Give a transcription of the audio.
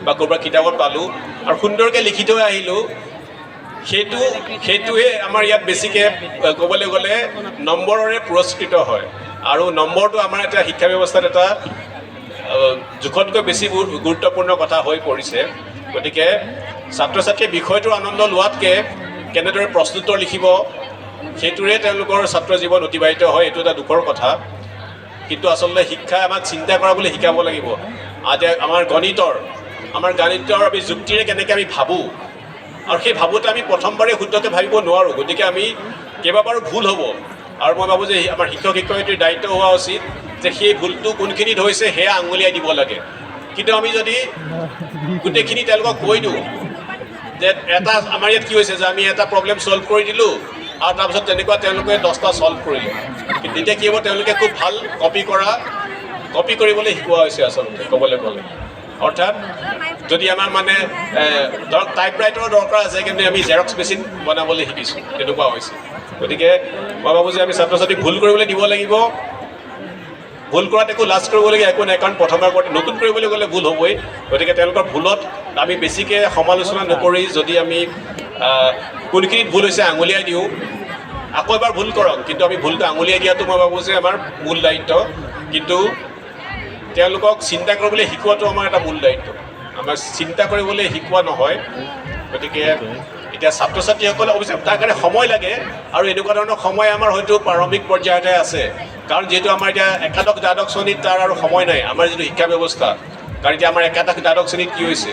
বা ক'ৰবাত কিতাপত পালোঁ আৰু সুন্দৰকৈ লিখি থৈ আহিলোঁ, সেইটোৱে আমাৰ ইয়াত বেছিকৈ ক'বলৈ গ'লে নম্বৰৰে পুৰস্কৃত হয়। আৰু নম্বৰটো আমাৰ এটা শিক্ষা ব্যৱস্থাত এটা জোখতকৈ বেছি গুৰুত্বপূৰ্ণ কথা হৈ পৰিছে। গতিকে ছাত্ৰ ছাত্ৰীয়ে বিষয়টোৰ আনন্দ লোৱাতকৈ কেনেদৰে প্ৰশ্নোত্তৰ লিখিব, সেইটোৰে তেওঁলোকৰ ছাত্ৰ জীৱন অতিবাহিত হয়। এইটো এটা দুখৰ কথা। কিন্তু আচলতে শিক্ষাই আমাক চিন্তা কৰাবলৈ শিকাব লাগিব। আজি আমাৰ গণিতৰ আমি যুক্তিৰে কেনেকৈ আমি ভাবোঁ আৰু সেই ভাবোঁতে আমি প্ৰথমবাৰেই শুদ্ধকৈ ভাবিব নোৱাৰোঁ। গতিকে আমি কেইবাবাৰো ভুল হ'ব আৰু মই ভাবোঁ যে আমাৰ শিক্ষক শিক্ষয়িত্ৰীৰ দায়িত্ব হোৱা উচিত যে সেই ভুলটো কোনখিনিত হৈছে সেয়া আঙুলিয়াই দিব লাগে। কিন্তু আমি যদি গোটেইখিনি তেওঁলোকক কৈ দিওঁ যে এটা আমাৰ ইয়াত কি হৈছে যে আমি এটা প্ৰব্লেম ছল্ভ কৰি দিলোঁ আৰু তাৰপিছত তেনেকুৱা তেওঁলোকে 10টা ছল্ভ কৰিলে, কিন্তু তেতিয়া কি হ'ব? তেওঁলোকে খুব ভাল কপি কৰিবলৈ শিকোৱা হৈছে আচলতে ক'বলৈ গ'লে। অৰ্থাৎ যদি আমাৰ মানে ধৰক টাইপ ৰাইটাৰৰ দৰকাৰ আছে, কিন্তু আমি জেৰক্স মেচিন বনাবলৈ শিকিছোঁ, তেনেকুৱা হৈছে। গতিকে মই ভাবোঁ যে আমি ছাত্ৰ ছাত্ৰীক ভুল কৰিবলৈ দিব লাগিব। ভুল কৰাত একো লাজ কৰিবলগীয়া একো নাই, কাৰণ প্ৰথমবাৰ কৰোঁতে নতুন কৰিবলৈ গ'লে ভুল হ'বই। গতিকে তেওঁলোকৰ ভুলত আমি বেছিকৈ সমালোচনা নকৰি যদি আমি কোনখিনিত ভুল হৈছে আঙুলিয়াই দিওঁ, আকৌ এবাৰ ভুল কৰক, কিন্তু আমি ভুলটো আঙুলিয়াই দিয়াটো মই ভাবোঁ যে আমাৰ মূল দায়িত্ব। কিন্তু তেওঁলোকক চিন্তা কৰিবলৈ শিকোৱাটো আমাৰ এটা মূল দায়িত্ব। আমাৰ চিন্তা কৰিবলৈ শিকোৱা নহয়। গতিকে এতিয়া ছাত্ৰ ছাত্ৰীসকলে অৱশ্যে তাৰ কাৰণে সময় লাগে আৰু এনেকুৱা ধৰণৰ সময় আমাৰ হয়তো প্ৰাৰম্ভিক পৰ্যায়তে আছে, কাৰণ যিহেতু আমাৰ এতিয়া একাদশ দ্বাদশ শ্ৰেণীত তাৰ আৰু সময় নাই আমাৰ যিটো শিক্ষা ব্যৱস্থা। কাৰণ এতিয়া আমাৰ একাদশ দ্বাদশ শ্ৰেণীত কি হৈছে?